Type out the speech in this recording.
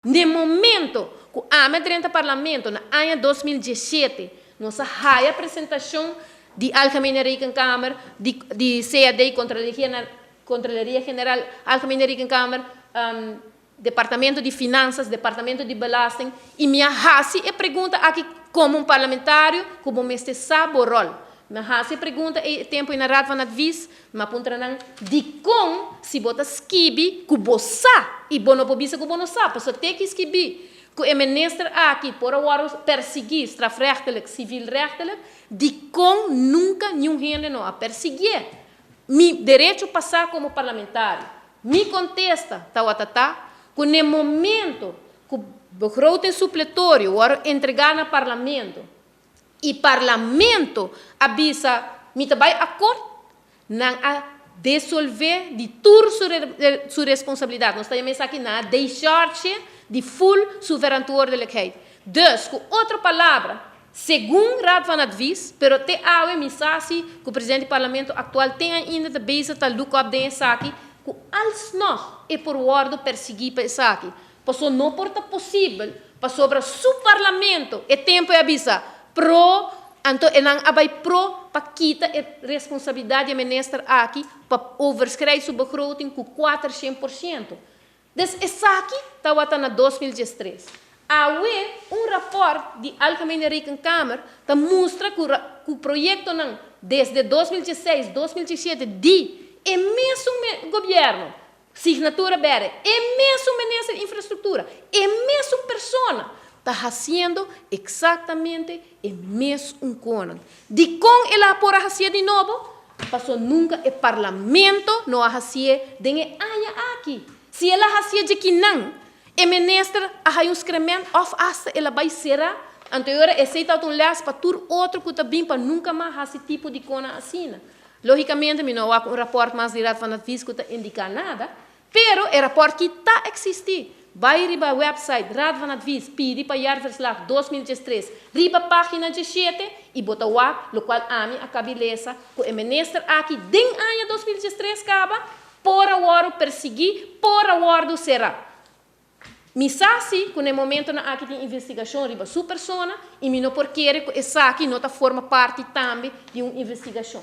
Na momento ku ami a drenta parlamento na aña 2017, nos a haya presentashon di Algemene Rekenkamer, di CAD, Controlaria General, Algemene Rekenkamer, Departamento di Finanzas, Departamento di Belasting, i mi a hasi e pregunta aki komo un parlamentario ku bo mester sa bo ròl. Mi a hasi e pregunta e tempu na Raad van Advies, mi a puntra nan dikon si bo ta skibi ku bo sa i bo no por bisa ku bo no sa, pasobra te ki skibi ku e minister aki por a wòrdu persiguí strafrechtelijk, civilrechtelijk, dikon nunka niun hende no a persiguié? Mi derecho pa sa komo parlamentario. Mi kontesta tawata ta ku na e momento ku begroting supletorio wòrdu entregá na parlamento i parlamento a bisa mi ta bai akort, nan a desolvé di tur su responsabilidat. Nos ta yama esaki nan a discharge di full su verantwoordelijkheid. Dus, ku otro palabra, segun Raad van Advies, pero te awe mi sa si ku presidente di parlamento aktual ten ainda ta bezig ta look up den esaki, ku alsnog e por wòrdu persiguí pa esaki. Pasobra no por ta posibel pasobra su parlamento e tempu e a bisa pro, anto e nan a bai pro pa kita e responsabilidat di e minister aki pa overschrijd su begroting ku 400%. Dus esaki tawata na 2013. Awe un rapòrt di Algemene Rekenkamer ta mustra ku proyektonan desde 2016, 2017 di e mesun gobièrnu, signatura bèrdè, e mesun minister di infrastruktura, e mesun persona ta hasiendo eksaktamente e mesun konan. Dikon el a por a hasié di nobo? Pasobra nunka e parlamento no a hasié den e aña aki. Si el a hasié djekinan, e minister a haña un skrement òf asta el a bai será. Anto e ora esei tabata un lès pa tur otro ku ta bin pa nunka mas hasi tipo di konan asina. Lógikamente mi no a wak un rapòrt mas di Raad van Advies ku ta indiká nada, pero e rapòrt ki ta eksistí. Bai riba website Raad van Advies, pidi pa jaarverslag 2013 riba página 17 i bo ta wak lokual ami a kabi lesa ku e minister aki den aña 2013 kaba por a wòrdu persiguí, por a wòrdu será. Mi sa si ku na e momentonan aki tin investigashon riba su persona i mi no por kere ku esaki no ta forma parti tambe di un investigashon.